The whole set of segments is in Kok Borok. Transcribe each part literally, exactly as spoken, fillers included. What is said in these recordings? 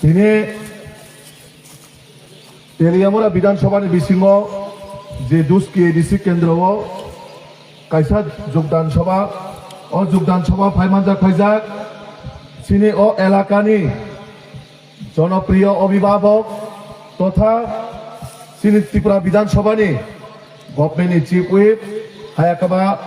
Tini Teliamura Bidhan Sabha ni bisingo je Duski A D C kendro o kaisa jogdan sabha, o jogdan sabha phaimanjak phaijak chini o elakani jonopriyo obhibhabok totha chini Tripura Bidhan Sabha ni government ni chief whip, hayakaba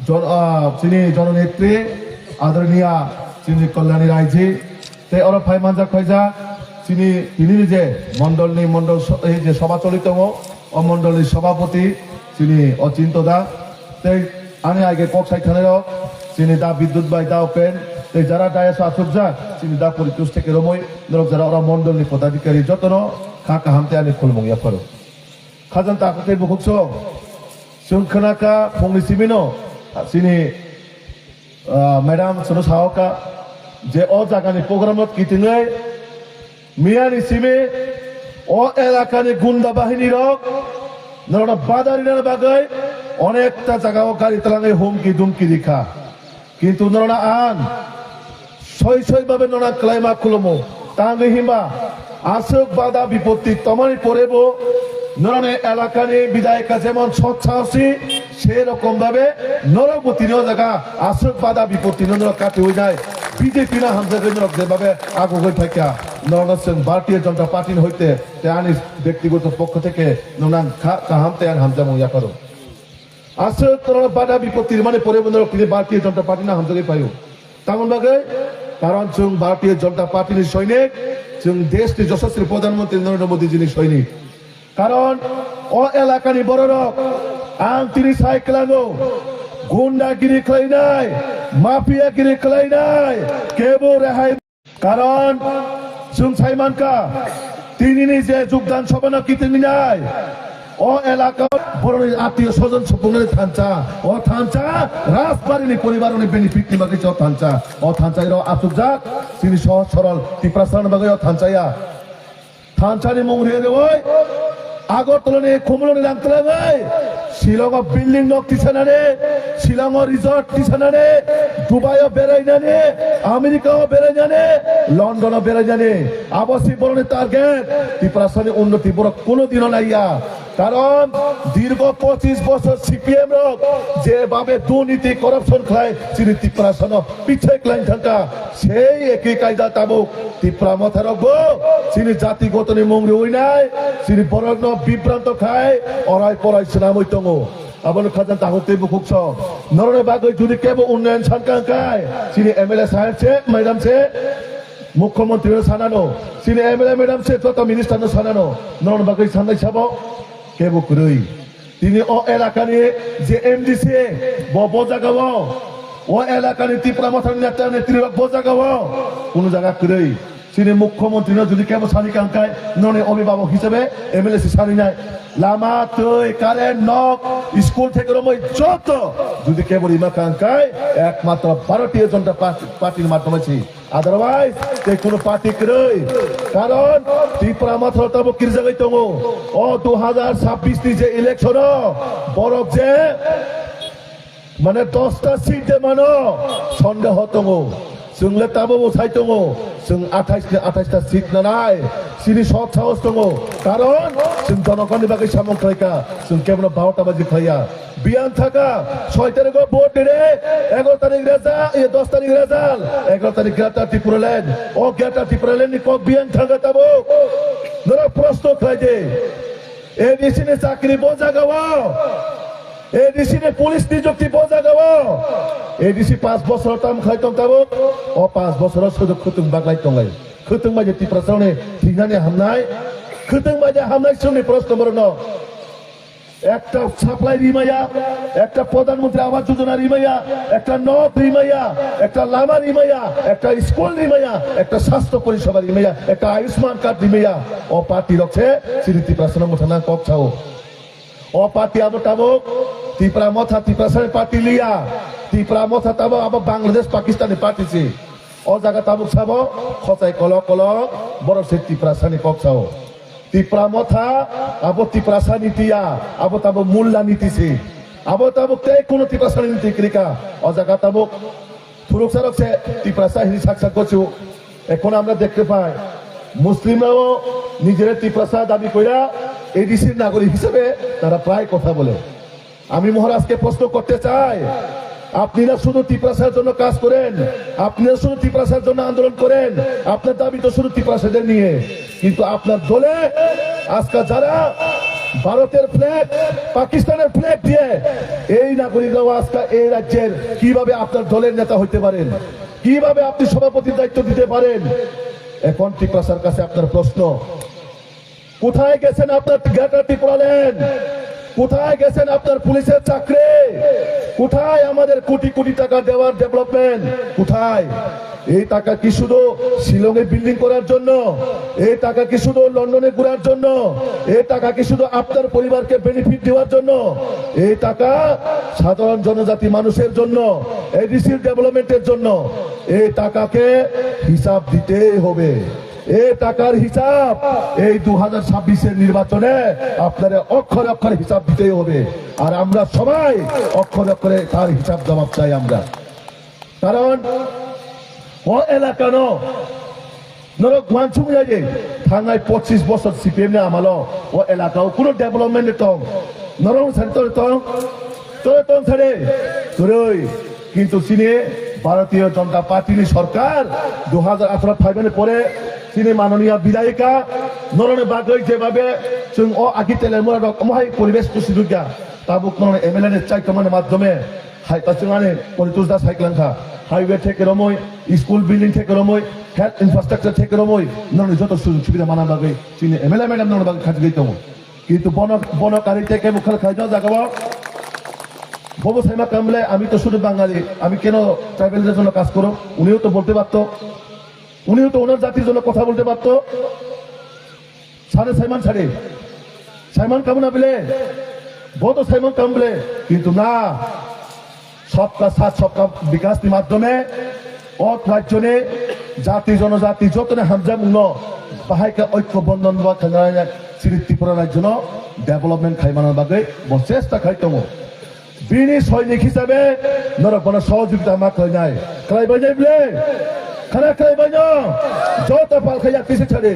jon-, ah, chini jononetri Adorniya chini Kalyani Raiji, tei oro phai manjak phaijak chini tinini je mondolni mondol so-, ei je sabha choli tongo, o mondolni sabhapati chini Ochinto da, tei ani age kok sai thanai rok chini da Bidyut bai da Upen, tei jara dayas achukjak chini da Poritos theke romoi norok jara oro mondolni podadikari jotono kha kaham tei ani khulumung yapharo. Khajang takhuk tei bukhuk song. Chwng khwnakha phungni simino, chini, ah, madam chwngno sahoka je o jagani program no kitingwi miyani simi o elakani gunda bahini rok norokno bada rinani bagwi onekta jagao gari twlangwi humki dumki rikha. Kintu norokno ang soi soi babe norokno kwlaima khulumo. Tangwi himba aswk bada bipoti tomani porebo norokni elakani bidayika jemon sot sahosi, sei rokom babe norokbo tini o jaga aswk bada bipoti no norok katiwi nai. B J P no hamjagwi norok je babe agugwi phaikha, norokno chwng Bharatiya Janata Party ni hoite tei ani bektigoto pokho theke norokno ang kha kaham tei ang hamjakmung yapharo. Aswk norok bada bipoti rimani pore bo norok tini Bharatiya Janata Party no hamjagwi phaio. Tamoni bagwi? Karon chwng Bharatiya Janata Party ni soinik, chwng desh ni Yashaswi Pradhan Mantri Narendra Modi ji ni soinik. Karon o elakani bororok ang tini sai kwlango, gundagiri khlainai, mafiagiri khlainai, kebo rehai. Karon chwng sai mankha, tinini je jogdan sabhano kitingwi nai, o elaka borokni attiyo sojon supungnani thansa, o thansa Rajbarini poribarrokni benefitni bagwi se o thansa, o thansa iro achukjak, chini sohoj sorol Tiprasarokni bagwi o thansa ya. Thansani mung rwi rwi Agartala ni Khumulwng ni rang twlangwi Shillong o building nok tisanani, Shillong o resort tisanani, Dubai o berainani, America o berainani, London o berainani. Abo si borokni target. Tiprasani unnoti borok kuno dino naiya. Karon dirgo pochis bochor C P M rok je babe durniti corruption khlai chini Tiprasano pichai klain thangkha. Sei ekhi kaida tabuk Tipra motharokbo chini jati gotoni mung rwi nai, chini borokno bibranto khai orai porai swnamwi tongo. Abono khajang takhuk tei bukhuk song. Norokni bagwi jodi kebo unnayan sankha hwnkhe, chini M L A saheb se, madam se, mukhyamantri no sanano, chini M L A madam se, joto minister no sanano, norokni bagwi sanai sabo kebo kwrwi. Tini o elakani je M D C bo, bo jagao, o elakani Tipra Mothani neta netrirok bo jagao, kunu jaga kwrwi. Chini mukhyamantri no jodi kebo sani kangkai, noni obhibhabok hisabe M L A se sani nai. Lama, twi, current, nok, school theke romwi joto jodi kebo rima kangkai, ekmatro Bharatiya Janata Party, Party ni madhyome se. Otherwise, tei kuno party kwrwi. Karon Tipra Motha tabuk kirjagwi tongo. O dui hajar chabbish ni je election o borok je mane dosta seat de mano sondeho tongo. Chwng le tabuk bo sai tongo. Chwng athais ni athais ta seat nanai. Chini sot sahos tongo. Karon chwng jonogonni bagwi samung khlaikha. Chwng kebono barota baji khlaiya. Biyang thaka, soi tarikh o vote rire, egaroh tarikh result, iye, dos tarikh result, egaroh tarikh Greater Tipraland. O Greater Tipraland ni kok biyang thaka tabuk. Norok proshno khlai di. A D C ni chakri bo jaga o. A D C ni police nijukti bo jaga o. A D C panch bochor tam khlai tong tabuk. O panch bochor o sojok khwtwng baglai tonglai. Khwtwng bai je Tiprasa ni thinani hamnai. Khwtwng bai je hamnai chwngni proshno borokno. Ekta supply rimaya, ekta Pradhan Mantri Awas Yojana rimaya, ekta nok rimaya, ekta lama rimaya, ekta school rimaya, ekta sastho poriseba rimaya, ekta Ayushman card rimaya. O party rok se chini Tiprasa no mwthangna kok sao. O party abo tabuk Tipra Motha Tiprasa ni party liya. Tipra Motha tabuk abo Bangladesh Pakistan ni party si. O jaga tabuk sabo, khosai kolok kolok, borok se Tiprasa ni kok sao. Tipra Motha, abo Tiprasa niti ya, abo tabuk Mulla niti si. Abo tabuk tei kuno Tiprasa ni niti kwrwi kha. O jaga tabuk phuruksa rok se Tiprasa hini sak sak gochu. Ekhon amra dekhte pai. মুসলিমরাও নিজেরা তিপ্রাসা দাবি কইরা এডিসির নাগরিক হিসেবে তারা প্রায় কথা বলে। আমি মহারাজকে প্রশ্ন করতে চাই, আপনি না শুধু তিপ্রাসার জন্য কাজ করেন, আপনি না শুধু তিপ্রাসার জন্য আন্দোলন করেন, আপনার দাবি তো শুধু তিপ্রাসাদের নিয়ে, কিন্তু আপনার দলে আজকে যারা ভারতের ফ্ল্যাগ, পাকিস্তানের ফ্ল্যাগ দিয়ে এই নাগরিকরাও আজকে এই রাজ্যের কিভাবে আপনার দলের নেতা হইতে পারেন, কিভাবে আপনি সভাপতির দায়িত্ব দিতে পারেন? এখন তিপ্রাসার কাছে আপনার প্রশ্ন, কোথায় গেছেন আপনার গ্রেটার ত্রিপুরাল্যান্ড? কোথায় গেছেন আপনার পুলিশের চাকরি? কোথায় আমাদের কোটি কোটি টাকা দেওয়ার ডেভেলপমেন্ট? কোথায়? এই টাকা কি শুধু শিলংয়ে বিল্ডিং করার জন্য? এই টাকা কি শুধু লন্ডনে ঘোরার জন্য? এই টাকা কি শুধু আপনার পরিবারকে বেনিফিট দেওয়ার জন্য? এই টাকা সাধারণ জনজাতি মানুষের জন্য, এডিসির ডেভেলপমেন্টের জন্য। এই টাকাকে হিসাব দিতেই হবে। এই টাকার হিসাব এই দু হাজার ছাব্বিশের নির্বাচনে আপনারা অক্ষরে অক্ষরে হিসাব দিতেই হবে। আর আমরা সবাই অক্ষরে অক্ষরে তার হিসাব জবাব চাই আমরা। কারণ ও এলাকানো norok uansuk ya je thangnai pochis bosor CPM ni amalo o elakao kuno development ni tong, norok sari tore tong, tore tong sari toroi. Kintu chini ভারতীয় জনতা party ni sorkar dui hajar atharo phaimani pore chini manoniya bidayika norokni bagwi jebabe chwng o agi telemura rok omohai poribesh kusi dukya tabuk norokni M L A ni chaitomani madhyome hai ta chwng ani Poritos Das hai klangkha, highway theke romoi, school building theke romoi, health infrastructure theke romoi norokni joto sujog subida mana bagwi chini M L A madam norokni bagwi khajigwi tongo. Kintu bono, bono kari teke mukhal khaijak jagao. Bobo saima kamle, আমি তো শুধু বাঙালি, আমি কেন ট্রাইবেলদের জন্য কাজ করব? উনিও তো বলতে পারতো, উনিও তো ওনার জাতির জন্য কথা বলতে পারতো। সারে সাইমান সারে, সাইমান কামনা বিলে, বত সাইমান কামলে, কিন্তু না, সবকা সাথ সবকা বিকাশ ni madhyome o rajyoni jati jonojati jotoni hamjakmungno bahai khe oikyo bondhon ba khanai siri Tripura rajyono development khaimani bagwi bo chesta khai tongo. Bini soinik hisabe norok bono sohojogita ma khlainai. Khlaibainai bile? Khana khlaibaino? Joto pal khai yakti se chade.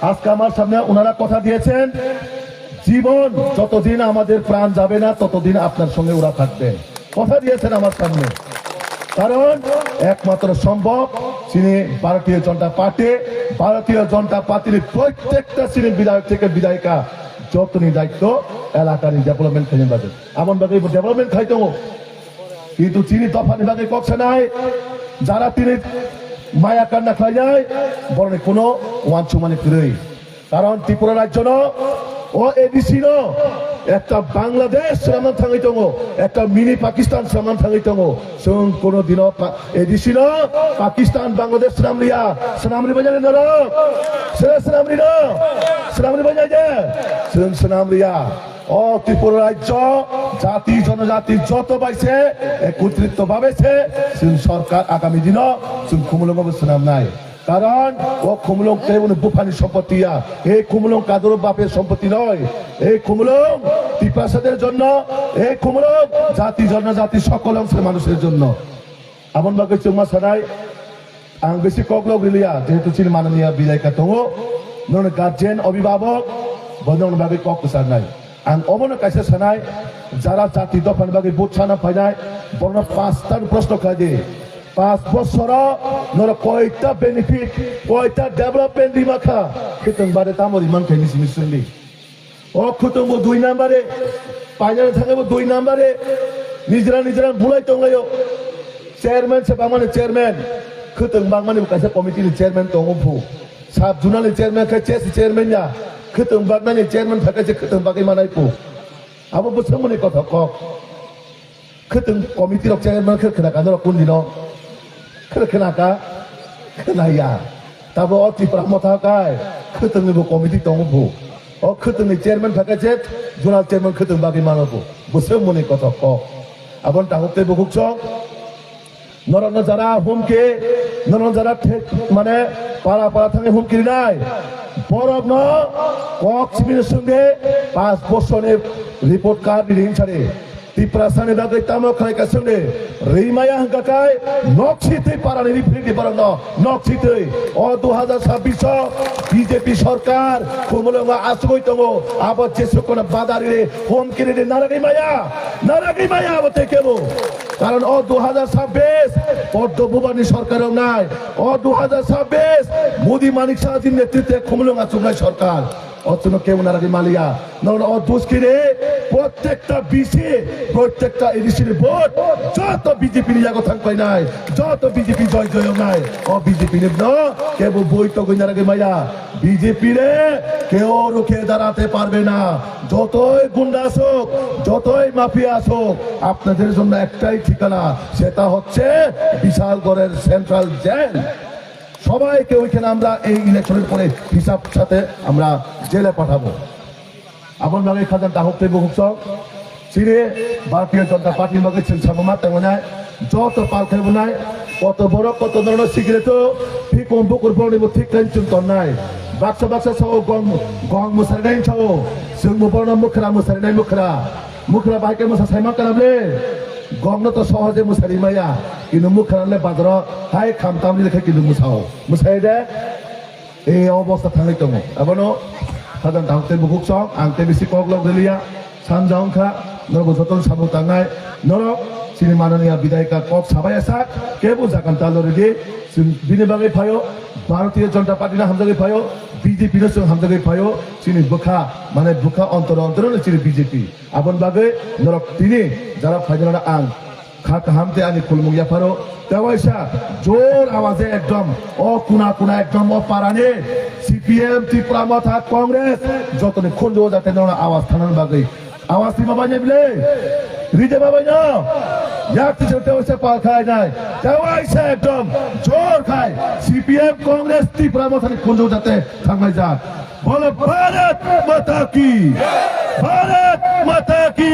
আজকে আমার সামনে ওনারা কথা দিয়েছেন, জীবন যতদিন আমাদের প্রাণ যাবে না, ততদিন আপনার সঙ্গে ওরা থাকবেন। কথা দিয়েছেন আমার সামনে। কারণ একমাত্র সম্ভব, chini ভারতীয় জনতা পার্টি, ভারতীয় জনতা পার্টির প্রত্যেকটা chini বিধায়ক থেকে বিধায়িকা যতনি দায়িত্ব এলাকার ডেভেলপমেন্ট খাইনি বাজে, এমন ভাবে ডেভেলপমেন্ট খাই tongo. কিন্তু chini dophani bagwi kok sanai, যারা tini maya kanna khlainai, borokni kuno uansukmani kwrwi. কারণ ত্রিপুরা রাজ্যনো o এডিসিনো একটা বাংলাদেশ swnamna thangwi tongo, একটা mini Pakistan swnamna thangwi tongo. Chwng kuno dino pa-, এডিসিনো Pakistan Bangladesh swnamliya, swnamri bajani norok? Swnamri no? Swnamri bajani? Chwng swnamliya. O Tripura rajyo jati jonojati joto bai se ekotritto bhabe se chwng sorkar agami dino chwng Khumulwngo bo swnamnai. Karon o Khumulwng tei boni buphani sompotti ya. Ei Khumulwng kaduro bapher sompotti noi. Ei Khumulwng Tiprashader jonno, ei Khumulwng jati jonojati sokol ongshor manusher jonno. Aboni bagwi chwngma sanai, ang bisi koklok riliya, jehetu chini mananiya bilaika tongo, nono guardian, obhibhabok, bo nono bagwi kok kwcharnai. Ang obono kaisa sanai, jara jati dophani bagwi vote sana phainai, borokno pasta proshno khlai di. Panch bosoro norok koita benefit, koita development rima kha, khitwng bare tamo riman khe nisi nisi sungdi. O khutungbo dui nambare, painani thangebo dui nambare, nijra nijra bulai tonglaio. Chairman se bangmani chairman, khutung bangmani bo kaisa committee ni chairman tongo phu. Sub zonal ni chairman khe chesi chairman ya, khutung baknani chairman thaka se khutung bagwi manai phu. Abo bwswngmani kothok kok. Khwtwng committee rok chairman khe khna ka norok kundino? Khna, khna ka? Khna ya. Tabo o Tipra Motha kai khwtwngni bo committee tongo bo. O khwtwngni chairman thaka je zonal chairman khwtwng bagwi mano bo. Bwswk mwnwi kothok kok. Aboni tabuk tei bukhuk chwng. Norokno jara humki, norokno jara thek, mane para para thangwi humki rinai. Borokno kok sibini swngde panch bosorni report card rini sari. Tiprasani bagwi tamo khlai ka swngde, rimaya hwnkha khai nok sitwi parani rifridi borokno nok sitwi. O dui hajar sabbish o B J P sorkar kumulongo achugwi tongo, abo jesukno badari re hom kiridi naragwi maya, naragwi maya abo tei kebo. Karon o dui hajar sabbish Poddo Bubani sorkar wngnai, o dui hajar sabbish Modi Manik Sahajini netritwe kumulongo achuknai sorkar. O chwngno kebo naragwi maliya. Nono o duskire prottekta B C, prottekta A D C ni vote joto B J P ni yago thang painai, joto B J P joy joy wngnai. O B J P ni no kebo boi togwi naragwi maya. B J P re keo rukhe darate parbe na. Jotoi gunda asuk, jotoi mafia asuk, apnader jonno ektai thikana, seta hocche Bishalgorer Central Jail. সবাইকে ওইখানে আমরা এই ইলেকশনের পরে হিসাব সাথে আমরা জেলে পাঠাবো। Aboni bagwi khajang tahuk tei bukhuk song chini Bharatiya Janata Party ni bagwi chwng samung ma tongmani joto pal khai bunai, koto borok koto norno sikire to, phikung bukur borokni bo thik khlai chwng tonnai. Baksa baksa sao gong, gong mwsarinai sao, chwng bo borokno mwkhra mwsarinai mwkhra. Mwkhra bai khe mwsa saima kanam le. Gokno to sohoje mwsari maya. Kintu mwkhra le bazaro hai kham tamni le khe kintu mwsao. Mwsai de. Ei obostha thangwi tongo. Abono khajang tahuk tei bukhuk song, ang tei bisi kok lok riliya. Sanja wngkha, norok bo jotono samung tangnai. Norok chini mananiya bidayika kok sabai sak, kebo jagan talo ridi. Chwng bini bagwi phaio, Bharatiya Janata Party no hamjagwi phaio, B J P no chwng hamjagwi phaio, chini bwkha, mane bwkha ontoro ontoro no chini B J P. Aboni bagwi norok tini jara phainani ang kha kaham tei ani khulumung yapharo. Tewaisa jor awaje ekdom o kuna kuna ekdom o parani C P M, Tipra Motha, Congress jotoni khunju jate norok awas thanani bagwi. Awas ni babai ne bile. Ride babai no. Yak tise tewaisa pal khai nai. Tewaisa ekdom jor khai. C P M, Congress, Tipra Mothani khunju jate thangnai jak. Bolo Bharat Mata ki! Bharat Mata ki!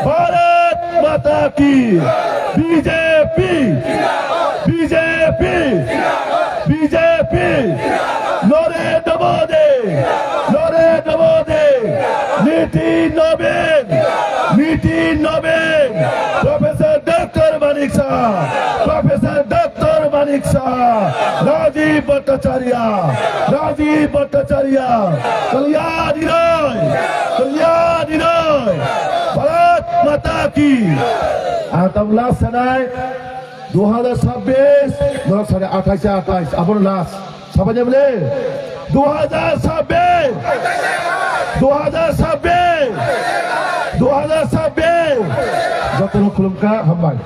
Bharat Mata ki! B J P! B J P! B J P! Narendra Modi! Narendra Modi! Nitin Nabin! Nitin Nabin! Professor Doctor Manik Saha! Professor Doctor Manik Saha, Rajiv Bhattacharya, Rajiv Bhattacharya, Kalyani Roy, Kalyani Roy, Bharat Mata ki. Ang tamo last sanai, dui hajar sabbish, norok sare athais, athais, abono last. Sabai bole, dui hajar sabbish, dui hajar sabbish, dui hajar sabbish. Jotono khulumkha, hambai.